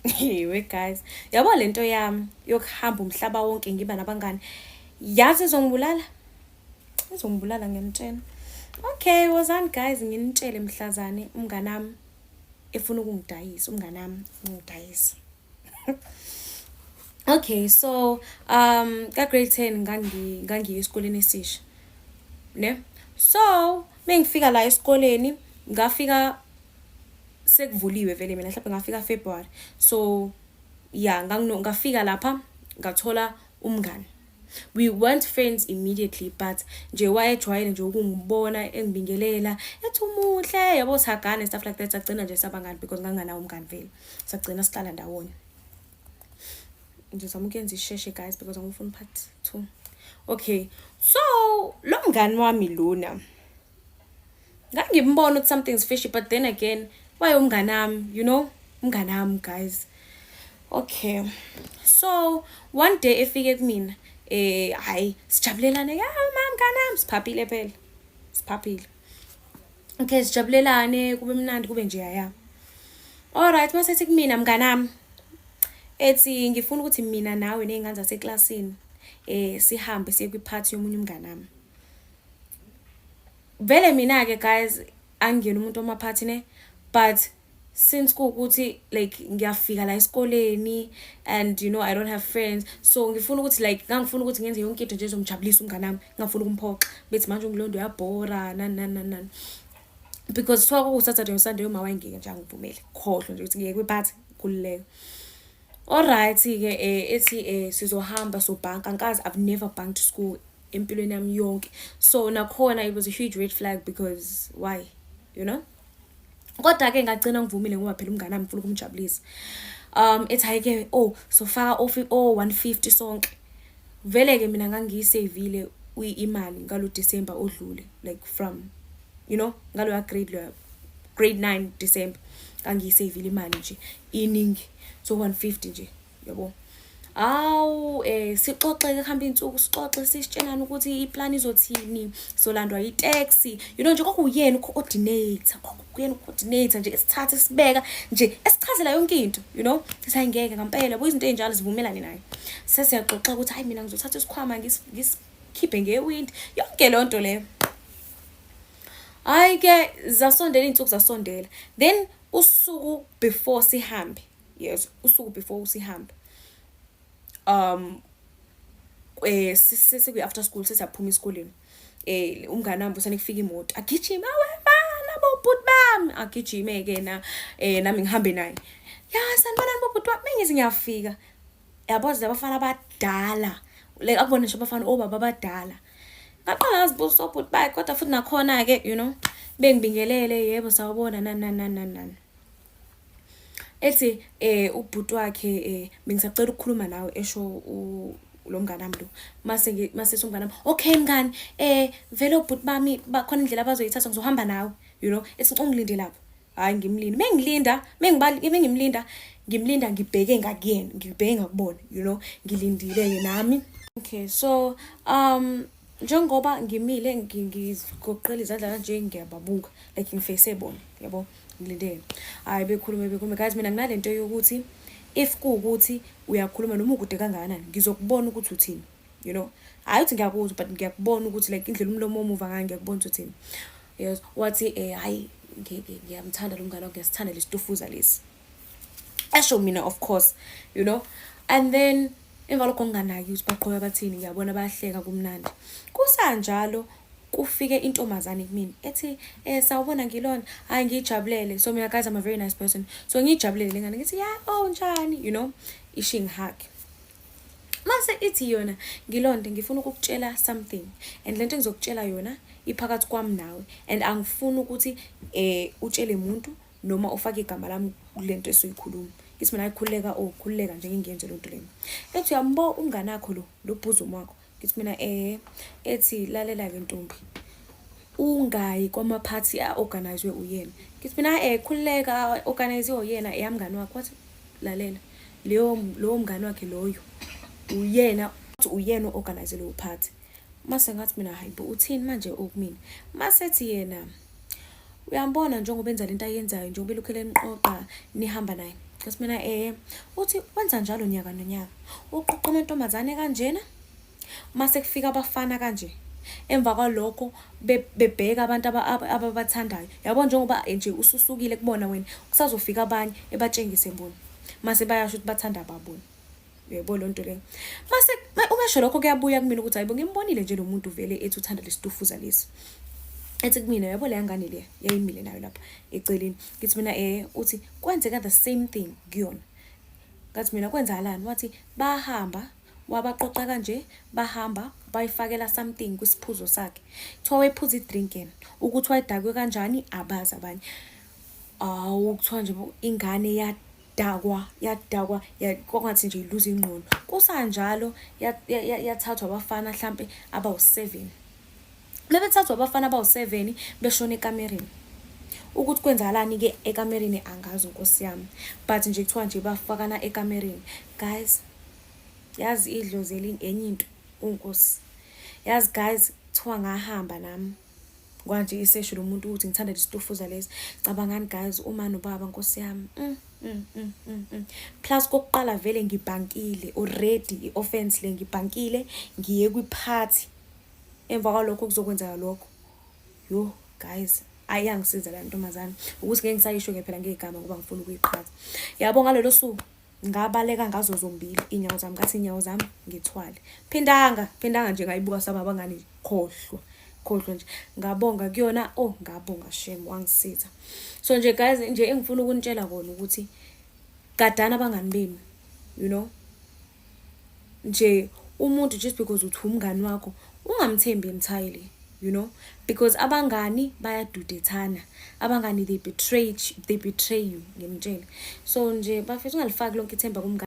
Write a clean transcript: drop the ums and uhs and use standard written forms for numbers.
We guys, yabo lento yami yokuhamba umhlaba wonke ngiba nabangani, yazi izongibulala, izongibulala, ngiyanitshela. Okay, wozani guys, nginitshele mhlazane umnganami efuna ukungidayisa, umnganami ungidayisa. Okay, so ka grade 10 ngangiye esikoleni esisha, ne? So mengifika la esikoleni, ngafika sekuvuliwe vele mina, mhlawumbe ngafika February. So yeah, ngafika lapha ngathola umngani. We weren't friends immediately, but nje wayejwayele nje ukungibona, engibingelela, ethi umuhle, yabo, sagana, stuff like that. Sagcina nje sabangani because nganganawo umngani vele. Sagcina sihlala ndawonye. Ngizama ukuyenza isheshe guys because angifuni part 2. Okay, so lo mngani wami lona, ngangimbona ukuthi something's fishy, but then again waye umnganami, umnganami guys. Okay, so one day efike kumina, hayi, sijabulelane ya mnganami, siphaphile phela, siphaphile. Okay, sijabulelane, kube mnandi, kube nje yaya. Alright, mase kumina mnganami ethi ngifuna ukuthi mina nawe ney'ngane zaseklasini sihambe siye kwiphathi yomunye umnganami. Vele mina-ke guys, angiyena umuntu wamaphathi ne, but since kuwukuthi like ngiyafika la esikoleni and I don't have friends, so ngifuna ukuthi like ngangifuna ukuthi ngenze yonke into nje ezomjabulisa umnganami, ngingafuni ukumphoxa, bethi manje ungilondo uyabhora, nani nani nani nani, because kuthiwa kwakuwu-Saturday or Sunday, uma wayengeke nje angivumele, khohlwa nje ukuthi ngiye kwiphathi, khululeka. Alright-ke, ethi sizohamba sobhanka. Angikaze, I've never bunked school empilweni yami yonke, so nakhona it was a huge red flag because why? Kodwa-ke ngagcina ngivumile ngoba phela umngane wami, ngifuna ukumjabulisa. Ethi hhayi-ke, oh, sofaka o 150 sonke. Vele-ke mina ngangiyiseyivile imali ngalo December odlule, like from ngaloya grade, loya grade 9 December, ngangiyiseyivile imali nje iningi, so 150 nje, yabo. Hawu, sixoxe-ke, kuhamba iy'nsuku sixoxe, sisitshelana ukuthi iplan izothini, solandwa i-taxi, nje kwakuyena u-coordinator, kwakuyena u-coordinator nje, esithatha esibeka nje, esichazela yonke into. Sithi hayi, ngeke ngampela, yabo, izinto ey'njalo sivumelane naye. Sesiyaxoxa ukuthi hayi, mina ngizothatha isikhwama ngisikhiphe ngewindi, yonke leyo nto leyo. Hhayi-ke, zasondela iy'nsuku, zasondela. Then usuku before sihambe, yes, usuku before sihambe, sekwi-after school, sesiyaphuma esikoleni, umngane wami usane kufika imoto, agijime, awe bana bobhuti bami, agijime-ke na, nami ngihambe naye. Ya, sanibonani bobhuti bami. Mengithi ngiyafika, yabo, abafana abadala, like akubona nje abafana, obaba abadala. Ngaqala ngazibuza obhuti bakhe, kodwa futhi nakhona-ke bengibingelele, yebo, sawubona, nani nani nani nani nani. Ethi ubhuti wakhe, bengisacela ukukhuluma nawe, esho lo mngani wami lo. Mase mase umngani wami, okay mngani, vele obhuti bami bakhona indlela abazoyithatha, ngizohamba nawe. Ethi ungilinde lapho. Hhayi, ngimlinde. Mengilinda, mengimlinda, ngimlinda ngibheke ngakuyena, ngibheke ngakubona, ngilindile-ke nami. Okay, so njengoba ngimile, ngigoqela izandla kanje, ngiyababuka, like ngifese bona, yabo, ngilinde. Hhayi, bekhulume, bekhulume guys, mina nginalento yokuthi if kuwukuthi uyakhuluma noma ukude kangakanani, ngizokubona ukuthi uthini. Hhayi ukuthi ngiyakuzwa, but ngiyakubona ukuthi like indlela umlomo omuva ngayo, ngiyakubona ukuthi uthini. Yes, wathi hayi, ngiyamthanda lo mngane wakho, ngiyasithanda lesitofuza lesi. Esho mina, of course. And then emva lokho nginganaki ukuthi baqhubeka bathini, ngiyabona bayahleka, kumnandi. Kusanjalo kufike intombazane kumina, ethi sawubona ngilona. Hayi, ngiyijabulele. So mina guys, I'm a very nice person. So ngiyijabulele le ngane, ngithi ya, oh, njani, isho ingihug. Mase ithi yona, ngilonde, ngifuna ukukutshela something, and lento engizokutshela yona iphakathi kwami nawe, and angifuni ukuthi utshele umuntu noma ufake igama lami kulento esoyikhuluma. Ngithi mina, ayikhululeka, oh, khululeka nje, ngingenze lonto leyo. Ethi uyambo umngane wakho lo, lo bosom wakho. Ngithi mina ethi lalela-ke ntombi, ungayi kwamaphathi a-organizwe uyena. Ngithi mina khululeka, organize uyena, eyamngani wakho. Wathi lalela, leyo lowo mngani wakhe loyo, uyena, uyena o-organize leyo party. Mase ngathi mina, hayi bo, uthini manje okumina? Mase ethi yena, uyambona njengoba enza lento ayenzayo, njengoba elokhu eleniqoqa nihamba naye. Ngathi mina uthi wenza njalo nyaka nonyaka, uqoqa amantombazane kanjena, mase kufika abafana kanje. Emva kwalokho bebheka abantu ababathandayo. Yabo, njengoba nje ususukile kubona wena, kusazofika abanye ebatshengise bona. Mase bayasho ukuthi bathanda babona. Uyayibona leyo nto leyo. Mase uma esho lokho, kuyabuya kumina ukuthi hayibo, ngimbonile nje lo muntu vele ethi uthanda lesitufuza lesi. Ethi kumina, yabo, leya ngane leya yayimile nayo lapha eceleni. Ngithi mina uthi kwenzeka the same thing kuyona. Ngathi mina, kwenzakalani? Wathi bahamba, wabaqoqa kanje, bahamba bayifakela something kwisiphuzo sakhe. Kuthiwa wayephuza i-drink yena. Ukuthi wayedakwe kanjani abazi abanye. Awu, kuthiwa nje ingane yadakwa, yadakwa kwangathi nje iluza ingqondo. Kusanjalo yathathwa abafana hlampe abawu-7. Bebethathwa abafana abawu-7, beshona ekamereni. Ukuthi kwenzakalani-ke ekamereni angazi, Nkosi yami. But nje kuthiwa nje bafakana ekamereni. Guys, yazi idlozi enye into uNkosi. Yazi guys, kuthiwa ngahamba nami. Kwanje isesho lo muntu ukuthi ngithanda lesitufuza lesi. Cabangani guys, uma nobaba, Nkosi yami. Plus kokuqala vele ngibhankile already, i-offense le, ngibhankile, ngiye kwi-party. Emva kwalokho kuzokwenzeka lokho. Yo guys, ayangisiza la ntombazane. Ukuthi ngeke ngisayisho-ke phela ngegama ngoba ngifuna ukuyiqhatha. Yabo, ngalolo suku ngabaleka ngazo zombili iy'nyawo zami, ngathi iy'nyawo zami ngithwale. Phindanga, phindanga nje ngayibuka sami abangani, khohlwa. Khohlwa nje. Ngabonga kuyona, oh ngabonga shame, wangisiza. So nje guys, nje engifuna ukunitshela kona ukuthi gadana abangani benu. Nje umuntu just because uthi umngani wakho, ungamthembi entirely, because abangani bayadudethana, abangani they betray you, ngimtshele. So nje bafethu, ungalifaki lonke ithemba kumngani.